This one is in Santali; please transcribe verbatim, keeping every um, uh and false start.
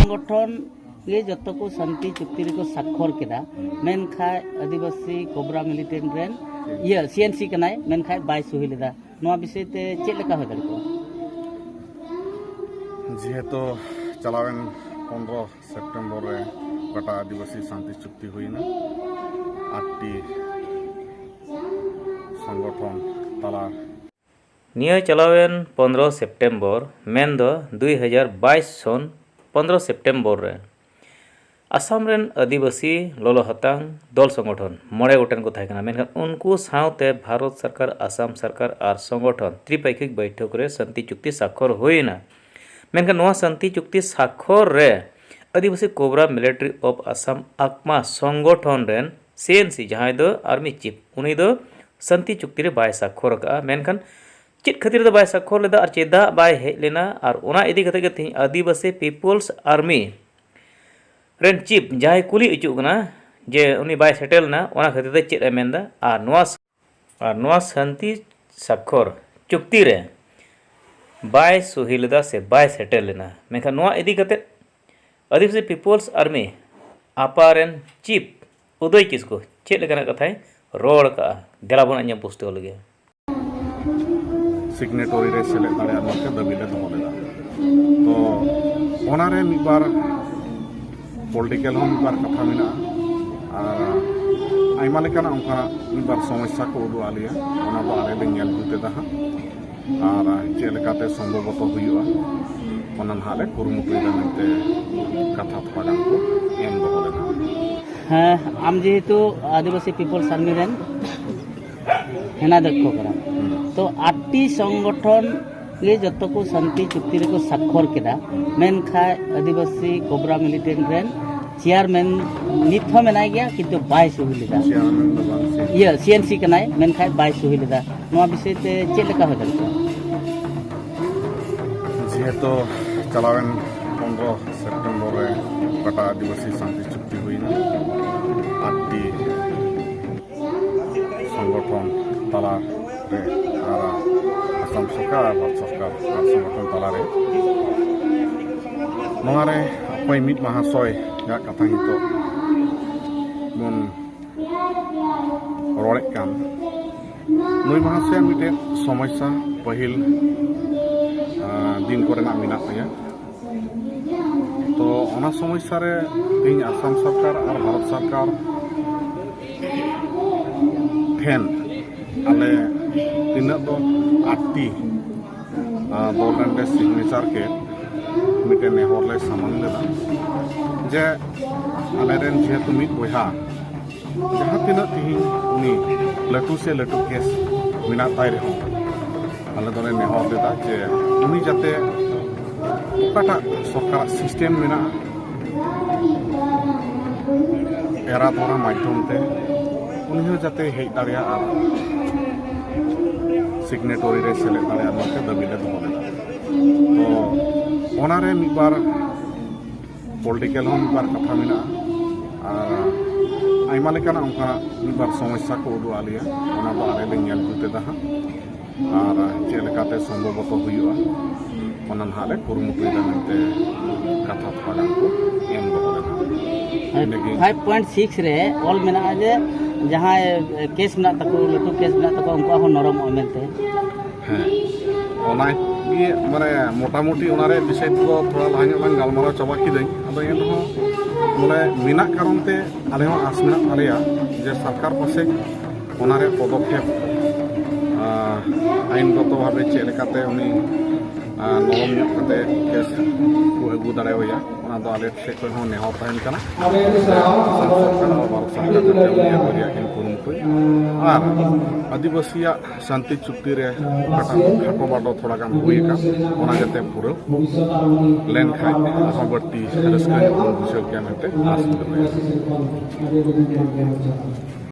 ᱥᱚᱝᱜᱚᱴᱷᱚᱱ ᱜᱮ ᱡᱚᱛᱚ ᱠᱚ ᱥᱟᱱᱛᱤ ᱪᱩᱠᱛᱤ ᱨᱮᱠᱚ ᱥᱟᱠᱷᱚᱨ ᱠᱮᱫᱟ, ᱢᱮᱱᱠᱷᱟᱱ ᱟᱹᱫᱤᱵᱟᱹᱥᱤ ᱠᱳᱵᱨᱟ ᱢᱤᱞᱤᱴᱮᱱᱴ ᱨᱮᱱ, ᱤᱭᱟᱹ, ᱥᱤ ᱮᱱ ᱥᱤ ᱠᱟᱱᱟᱭ, ᱢᱮᱱᱠᱷᱟᱱ ᱵᱟᱭ ᱥᱩᱦᱤ ᱞᱮᱫᱟ᱾ ᱱᱚᱣᱟ ᱵᱤᱥᱚᱭ ᱛᱮ ᱪᱮᱫ ᱞᱮᱠᱟ ᱦᱩᱭ ᱫᱟᱲᱮ ᱠᱚᱜᱼᱟ? ᱡᱮᱦᱮᱛᱩ ᱪᱟᱞᱟᱣᱮᱱ ᱯᱚᱱᱨᱚ ᱥᱮᱯᱴᱮᱢᱵᱚᱨ ᱨᱮ ᱚᱠᱟᱴᱟᱜ ᱟᱹᱫᱤᱵᱟᱹᱥᱤ ᱥᱟᱱᱛᱤ ᱪᱩᱠᱛᱤ ᱦᱩᱭᱮᱱᱟ, ᱟᱴᱴᱤ ᱥᱚᱝᱜᱚᱴᱷᱚᱱ ᱛᱟᱞᱟ ᱱᱤᱭᱟᱹ ᱪᱟᱞᱟᱣᱮᱱ ᱯᱚᱱᱨᱚ ᱥᱮᱯᱴᱮᱢᱵᱚᱨ, ᱢᱮᱱᱫᱚ ᱫᱩᱭ ᱦᱟᱡᱟᱨ ᱵᱟᱭᱤᱥ ᱥᱚᱱ ᱯᱚᱱᱨᱚ ᱥᱮᱯᱴᱮᱢᱵᱚᱨ ᱨᱮ ᱟᱥᱟᱢ ᱨᱮᱱ ᱟᱹᱫᱤᱵᱟᱹᱥᱤ ᱞᱚᱞᱚ ᱦᱟᱛᱟᱝ ᱫᱚᱞ ᱥᱚᱝᱜᱚᱴᱷᱚᱱ ᱢᱚᱬᱮ ᱜᱚᱴᱮᱱ ᱠᱚ ᱛᱟᱦᱮᱸ ᱠᱟᱱᱟ, ᱢᱮᱱᱠᱷᱟᱱ ᱩᱱᱠᱩ ᱥᱟᱶᱛᱮ ᱵᱷᱟᱨᱚᱛ ᱥᱚᱨᱠᱟᱨ, ᱟᱥᱟᱢ ᱥᱚᱨᱠᱟᱨ ᱟᱨ ᱥᱚᱝᱜᱚᱴᱷᱚᱱ ᱛᱨᱤᱯᱟᱠᱷᱤᱠ ᱵᱳᱭᱴᱷᱚᱠ ᱨᱮ ᱥᱟᱱᱛᱤ ᱪᱩᱠᱛᱤ ᱥᱟᱠᱷᱚᱨ ᱦᱩᱭᱮᱱᱟ᱾ ᱢᱮᱱᱠᱷᱟᱱ ᱱᱚᱣᱟ ᱥᱟᱱᱛᱤ ᱪᱩᱠᱛᱤ ᱥᱟᱠᱷᱚᱨ ᱨᱮ ᱟᱹᱫᱤᱵᱟᱹᱥᱤ ᱠᱳᱵᱨᱟ ᱢᱤᱞᱤᱴᱟᱨᱤ ᱚᱯᱷ ᱟᱥᱟᱢ, ᱟᱠᱢᱟ, ᱥᱚᱝᱜᱚᱴᱷᱚᱱ ᱨᱮᱱ ᱥᱤ ᱮᱱ ᱥᱤ, ᱡᱟᱦᱟᱸᱭ ᱫᱚ ᱟᱨᱢᱤ ᱪᱤᱯ, ᱩᱱᱤ ᱫᱚ ᱥᱟᱱᱛᱤ ᱪᱩᱠᱛᱤ ᱨᱮ ᱵᱟᱭ ᱥᱟᱠᱷᱚᱨ ᱟᱠᱟᱫᱼᱟ᱾ ᱢᱮᱱᱠᱷᱟᱱ ᱪᱮᱫ ᱠᱷᱟᱹᱛᱤᱨ ᱫᱚ ᱵᱟᱭ ᱥᱟᱠᱷᱚᱨ ᱞᱮᱫᱟ ᱟᱨ ᱪᱮᱫᱟᱜ ᱵᱟᱭ ᱦᱮᱡ ᱞᱮᱱᱟ, ᱟᱨ ᱚᱱᱟ ᱤᱫᱤ ᱠᱟᱛᱮ ᱜᱮ ᱛᱮᱦᱮᱧ ᱟᱹᱫᱤᱵᱟᱹᱥᱤ ᱯᱤᱯᱚᱞᱥ ᱟᱨᱢᱤ ᱨᱮᱱ ᱪᱤᱯ ᱡᱟᱦᱟᱸᱭ ᱠᱩᱞᱤ ᱚᱪᱚᱜ ᱠᱟᱱᱟ ᱡᱮ ᱩᱱᱤ ᱵᱟᱭ ᱥᱮᱴᱮᱨ ᱞᱮᱱᱟ, ᱚᱱᱟ ᱠᱷᱟᱹᱛᱤᱨ ᱛᱮ ᱪᱮᱫ ᱮ ᱢᱮᱱᱫᱟ, ᱟᱨ ᱱᱚᱣᱟ, ᱟᱨ ᱱᱚᱣᱟ ᱥᱟᱱᱛᱤ ᱥᱟᱠᱷᱚᱨ ᱪᱩᱠᱛᱤ ᱨᱮ ᱵᱟᱭ ᱥᱩᱦᱤ ᱞᱮᱫᱟ ᱥᱮ ᱵᱟᱭ ᱥᱮᱴᱮᱨ ᱞᱮᱱᱟ᱾ ᱢᱮᱱᱠᱷᱟᱱ ᱱᱚᱣᱟ ᱤᱫᱤ ᱠᱟᱛᱮ ᱟᱹᱫᱤᱵᱟᱹᱥᱤ ᱯᱤᱯᱚᱞᱥ ᱟᱨᱢᱤ, ᱟᱯᱟ ᱨᱮᱱ ᱪᱤᱯ ᱩᱫᱚᱭ ᱠᱤᱥᱠᱩ ᱪᱮᱫ ᱞᱮᱠᱟᱱᱟᱜ ᱠᱟᱛᱷᱟᱭ ᱨᱚᱲ ᱠᱟᱜᱼᱟ, ᱫᱮᱞᱟ ᱵᱚᱱ ᱟᱸᱡᱚᱢ ᱯᱩᱥᱴᱟᱹᱣ ᱞᱮᱜᱮ᱾ ᱥᱤᱜᱽᱱᱮᱴᱚᱨᱤ ᱨᱮ ᱥᱮᱞᱮᱫ ᱫᱟᱲᱮᱭᱟᱜ ᱢᱮᱱᱛᱮ ᱫᱟᱹᱵᱤ ᱞᱮ ᱫᱚᱦᱚ ᱞᱮᱫᱟ᱾ ᱛᱚ ᱚᱱᱟᱨᱮ ᱢᱤᱫ ᱵᱟᱨ ᱯᱚᱞᱤᱴᱤᱠᱮᱞ ᱦᱚᱸ ᱢᱤᱫ ᱵᱟᱨ ᱠᱟᱛᱷᱟ ᱢᱮᱱᱟᱜᱼᱟ, ᱟᱨ ᱟᱭᱢᱟ ᱞᱮᱠᱟᱱᱟᱜ ᱚᱱᱠᱟᱱᱟᱜ ᱢᱤᱫ ᱵᱟᱨ ᱥᱚᱢᱚᱥᱥᱟ ᱠᱚ ᱩᱫᱩᱜ ᱟᱫ ᱞᱮᱭᱟ, ᱚᱱᱟ ᱫᱚ ᱟᱞᱮ ᱞᱮ ᱧᱮᱞ ᱡᱩᱛ ᱮᱫᱟ ᱦᱟᱸᱜ᱾ ᱟᱨ ᱪᱮᱫ ᱞᱮᱠᱟᱛᱮ ᱥᱚᱢᱵᱷᱚᱵᱚᱛᱚ ᱦᱩᱭᱩᱜᱼᱟ, ᱚᱱᱟ ᱱᱟᱦᱟᱜ ᱞᱮ ᱠᱩᱨᱩᱢᱩᱴᱩᱭᱮᱫᱟ ᱢᱮᱱᱛᱮ ᱠᱟᱛᱷᱟ ᱛᱷᱚᱲᱟ ᱜᱟᱱ ᱠᱚ ᱮᱢ ᱫᱚᱦᱚ ᱞᱮᱫᱟ᱾ ᱦᱮᱸ, ᱟᱢ ᱡᱮᱦᱮᱛᱩ ᱟᱹᱫᱤᱵᱟᱹᱥᱤ ᱯᱤᱯᱚᱞᱥ ᱟᱨᱢᱤ ᱨᱮᱱ ᱦᱮᱱᱟ ᱫᱚᱠᱠᱷᱚ ᱠᱟᱱᱟ, ᱛᱚ ᱟᱴᱴᱤ ᱥᱚᱝᱜᱚᱴᱷᱚᱱ ᱜᱮ ᱡᱚᱛᱚ ᱠᱚ ᱥᱟᱱᱛᱤ ᱪᱩᱠᱛᱤ ᱨᱮᱠᱚ ᱥᱟᱠᱷᱚᱨ ᱠᱮᱫᱟ, ᱢᱮᱱᱠᱷᱟᱱ ᱟᱹᱫᱤᱵᱟᱹᱥᱤ ᱠᱳᱵᱨᱟ ᱢᱤᱞᱤᱴᱮᱱᱴ ᱨᱮᱱ ᱪᱮᱭᱟᱨᱢᱮᱱ ᱱᱤᱛ ᱦᱚᱸ ᱢᱮᱱᱟᱭ ᱜᱮᱭᱟ, ᱠᱤᱱᱛᱩ ᱵᱟᱭ ᱥᱩᱦᱤ ᱞᱮᱫᱟ᱾ ᱪᱮᱭᱟᱨᱢᱮᱱ ᱫᱚ ᱵᱟᱝ, ᱥᱤ ᱮᱱ ᱥᱤ᱾ ᱤᱭᱟᱹ, ᱥᱤ ᱮᱱ ᱥᱤ ᱠᱟᱱᱟᱭ, ᱢᱮᱱᱠᱷᱟᱱ ᱵᱟᱭ ᱥᱩᱦᱤ ᱞᱮᱫᱟ᱾ ᱱᱚᱣᱟ ᱵᱤᱥᱚᱭ ᱛᱮ ᱪᱮᱫ ᱞᱮᱠᱟ ᱦᱩᱭ ᱫᱟᱲᱮᱭᱟᱜᱼᱟ? ᱡᱮᱦᱮᱛᱩ ᱪᱟᱞᱟᱣᱮᱱ ᱯᱚᱱᱨᱚ ᱥᱮᱯᱴᱮᱢᱵᱚᱨ ᱨᱮ ᱚᱠᱟᱴᱟᱜ ᱟᱹᱫᱤᱵᱟᱹᱥᱤ ᱥᱟᱱᱛᱤ ᱪᱩᱠᱛᱤ ᱦᱩᱭᱱᱟ, ᱟᱴᱴᱤ ᱥᱚᱝᱜᱚᱴᱷᱚᱱ ᱛᱟᱞᱟ ᱨᱮ, ᱟᱨ ᱟᱥᱟᱢ ᱥᱚᱨᱠᱟᱨ ᱟᱨ ᱵᱷᱟᱨᱚᱛ ᱥᱚᱨᱠᱟᱨ ᱟᱨ ᱥᱚᱝᱜᱚᱴᱷᱚᱱ ᱛᱟᱞᱟᱨᱮ ᱱᱚᱣᱟ ᱨᱮ ᱚᱠᱚᱭ ᱢᱤᱫ ᱢᱟᱦᱟᱥᱚᱭ ᱟᱜ ᱠᱟᱛᱷᱟ ᱱᱤᱛᱚᱜ ᱵᱚᱱ ᱨᱚᱲᱮᱫ ᱠᱟᱱ, ᱱᱩᱭ ᱢᱟᱦᱟᱥᱚᱭᱟᱜ ᱢᱤᱫᱴᱮᱱ ᱥᱚᱢᱚᱥᱥᱟ ᱯᱟᱹᱦᱤᱞ, ᱟᱸ, ᱫᱤᱱ ᱠᱚᱨᱮᱱᱟᱜ ᱢᱮᱱᱟᱜ ᱛᱟᱭᱟ᱾ ᱛᱚ ᱚᱱᱟ ᱥᱚᱢᱚᱥᱥᱟ ᱨᱮ ᱛᱮᱦᱮᱧ ᱟᱥᱟᱢ ᱥᱚᱨᱠᱟᱨ ᱟᱨ ᱵᱷᱟᱨᱚᱛ ᱥᱚᱨᱠᱟᱨ ᱴᱷᱮᱱ ᱟᱞᱮ ᱛᱤᱱᱟᱹᱜ ᱫᱚ ᱟᱴᱴᱤ, ᱟᱸ, ᱫᱚᱞ ᱨᱮᱱ ᱞᱮ ᱥᱤᱜᱽᱱᱮᱪᱟᱨ ᱠᱮᱫ, ᱢᱤᱫᱴᱮᱱ ᱱᱮᱦᱚᱨ ᱞᱮ ᱥᱟᱢᱟᱝ ᱞᱮᱫᱟ ᱡᱮ ᱟᱞᱮ ᱨᱮᱱ ᱡᱮᱦᱮᱛᱩ ᱢᱤᱫ ᱵᱚᱭᱦᱟ ᱡᱟᱦᱟᱸ ᱛᱤᱱᱟᱹᱜ ᱛᱤᱦᱤᱧ ᱩᱱᱤ ᱞᱟᱹᱴᱩ ᱥᱮ ᱞᱟᱹᱴᱩ ᱠᱮᱥ ᱢᱮᱱᱟᱜ ᱛᱟᱭ ᱨᱮᱦᱚᱸ, ᱟᱞᱮ ᱫᱚᱞᱮ ᱱᱮᱦᱚᱨ ᱞᱮᱫᱟ ᱡᱮ ᱩᱱᱤ ᱡᱟᱛᱮ ᱚᱠᱟᱴᱟᱜ ᱥᱚᱨᱠᱟᱨᱟᱜ ᱥᱤᱥᱴᱮᱢ ᱢᱮᱱᱟᱜᱼᱟ, ᱮᱨᱟ ᱫᱚᱨᱟ ᱢᱟᱫᱽᱫᱷᱚᱢ ᱛᱮ ᱩᱱᱤ ᱦᱚᱸ ᱡᱟᱛᱮ ᱦᱮᱡ ᱫᱟᱲᱮᱭᱟᱜᱼᱟ ᱟᱨ ᱥᱤᱜᱽᱱᱮᱴᱚᱨᱤ ᱨᱮ ᱥᱮᱞᱮᱫ ᱫᱟᱲᱮᱭᱟᱜᱼᱟ, ᱱᱚᱣᱟ ᱫᱟᱹᱵᱤ ᱞᱮ ᱫᱚᱦᱚ ᱞᱮᱫᱟ᱾ ᱛᱚ ᱚᱱᱟᱨᱮ ᱢᱤᱫ ᱵᱟᱨ ᱯᱚᱞᱤᱴᱤᱠᱮᱞ ᱦᱚᱸ ᱢᱤᱫ ᱵᱟᱨ ᱠᱟᱛᱷᱟ ᱢᱮᱱᱟᱜᱼᱟ ᱟᱨ ᱟᱭᱢᱟ ᱞᱮᱠᱟᱱᱟᱜ ᱚᱱᱠᱟᱱᱟᱜ ᱢᱤᱫ ᱵᱟᱨ ᱥᱚᱢᱚᱥᱥᱟ ᱠᱚ ᱩᱫᱩᱜ ᱟᱫ ᱞᱮᱭᱟ, ᱚᱱᱟ ᱫᱚ ᱟᱞᱮ ᱞᱮ ᱧᱮᱞ ᱡᱩᱛ ᱮᱫᱟ ᱦᱟᱸᱜ᱾ ᱟᱨ ᱪᱮᱫ ᱞᱮᱠᱟᱛᱮ ᱥᱚᱢᱵᱷᱚᱵᱚᱛᱚ ᱦᱩᱭᱩᱜᱼᱟ, ᱚᱱᱟ ᱱᱟᱦᱟᱜ ᱞᱮ ᱠᱩᱨᱩᱢᱩᱴᱩᱭᱮᱫᱟ ᱢᱮᱱᱛᱮ ᱠᱟᱛᱷᱟ ᱛᱷᱚᱲᱟ ᱜᱟᱱ ᱠᱚ ᱮᱢ ᱫᱚᱦᱚ ᱞᱮᱫᱟ᱾ ᱤᱱᱟᱹᱜᱮ᱾ ᱯᱷᱟᱭᱤᱵᱷ ᱯᱚᱭᱮᱱᱴ ᱥᱤᱠᱥ ᱨᱮ ᱚᱞ ᱢᱮᱱᱟᱜᱼᱟ ᱡᱮ ᱡᱟᱦᱟᱸᱭ ᱠᱮᱥ ᱢᱮᱱᱟᱜ ᱛᱟᱠᱚ, ᱞᱟᱹᱴᱩ ᱠᱮᱥ ᱢᱮᱱᱟᱜ ᱛᱟᱠᱚᱣᱟ, ᱩᱱᱠᱩᱣᱟᱜ ᱦᱚᱸ ᱱᱚᱨᱚᱢᱚᱜᱼᱟ ᱢᱮᱱᱛᱮ᱾ ᱦᱮᱸ, ᱚᱱᱟ ᱜᱮ ᱢᱟᱱᱮ ᱢᱚᱴᱟᱢᱩᱴᱤ ᱚᱱᱟ ᱨᱮᱭᱟᱜ ᱵᱤᱥᱚᱭ ᱛᱮᱫᱚ ᱛᱷᱚᱲᱟ ᱞᱟᱦᱟ ᱧᱚᱜ ᱞᱟᱝ ᱜᱟᱞᱢᱟᱨᱟᱣ ᱪᱟᱵᱟ ᱠᱤᱫᱟᱹᱧ᱾ ᱟᱫᱚ ᱮᱱᱨᱮᱦᱚᱸ ᱵᱚᱞᱮ ᱢᱮᱱᱟᱜ ᱠᱟᱨᱚᱱ ᱛᱮ ᱟᱞᱮ ᱦᱚᱸ ᱟᱸᱥ ᱢᱮᱱᱟᱜ ᱛᱟᱞᱮᱭᱟ ᱡᱮ ᱥᱚᱨᱠᱟᱨ ᱯᱟᱥᱮᱡ ᱚᱱᱟ ᱨᱮᱭᱟᱜ ᱯᱚᱫᱚᱠᱷᱮᱯ, ᱟᱸ, ᱟᱭᱤᱱᱜᱚᱛᱚ ᱵᱷᱟᱵᱮ ᱪᱮᱫ ᱞᱮᱠᱟᱛᱮ ᱩᱱᱤ, ᱟᱸ, ᱱᱚᱨᱚᱢ ᱧᱚᱜ ᱠᱟᱛᱮ ᱠᱮᱥ ᱠᱚ ᱟᱹᱜᱩ ᱫᱟᱲᱮᱣᱟᱭᱟ, ᱚᱱᱟ ᱫᱚ ᱟᱞᱮ ᱥᱮᱫ ᱠᱷᱚᱱ ᱦᱚᱸ ᱱᱮᱦᱚᱨ ᱛᱟᱦᱮᱱ ᱠᱟᱱᱟ᱾ ᱟᱥᱟᱢ ᱥᱚᱨᱠᱟᱨ ᱟᱨ ᱵᱷᱟᱨᱚᱛ ᱥᱚᱨᱠᱟᱨ ᱡᱟᱛᱮ ᱩᱱᱤᱭᱟᱜ ᱵᱟᱨᱭᱟ ᱠᱤᱱ ᱠᱩᱨᱩᱢᱩᱴᱩᱭ ᱟᱨ ᱟᱹᱫᱤᱵᱟᱹᱥᱤᱭᱟᱜ ᱥᱟᱱᱛᱤ ᱪᱩᱠᱛᱤ ᱨᱮ ᱚᱠᱟᱴᱟᱜ ᱠᱷᱟᱴᱚ ᱵᱟᱰᱚ ᱛᱷᱚᱲᱟ ᱜᱟᱱ ᱦᱩᱭ ᱟᱠᱟᱱ, ᱚᱱᱟ ᱡᱟᱛᱮ ᱯᱩᱨᱟᱹᱣ ᱞᱮᱱᱠᱷᱟᱡ ᱟᱨᱦᱚᱸ ᱵᱟᱹᱲᱛᱤ ᱨᱟᱹᱥᱠᱟᱹ ᱧᱚᱜ ᱵᱚᱱ ᱵᱩᱡᱷᱟᱹᱣ ᱠᱮᱭᱟ ᱢᱮᱱᱛᱮ ᱟᱸᱥ ᱤᱧ ᱫᱚᱦᱚᱭᱟ᱾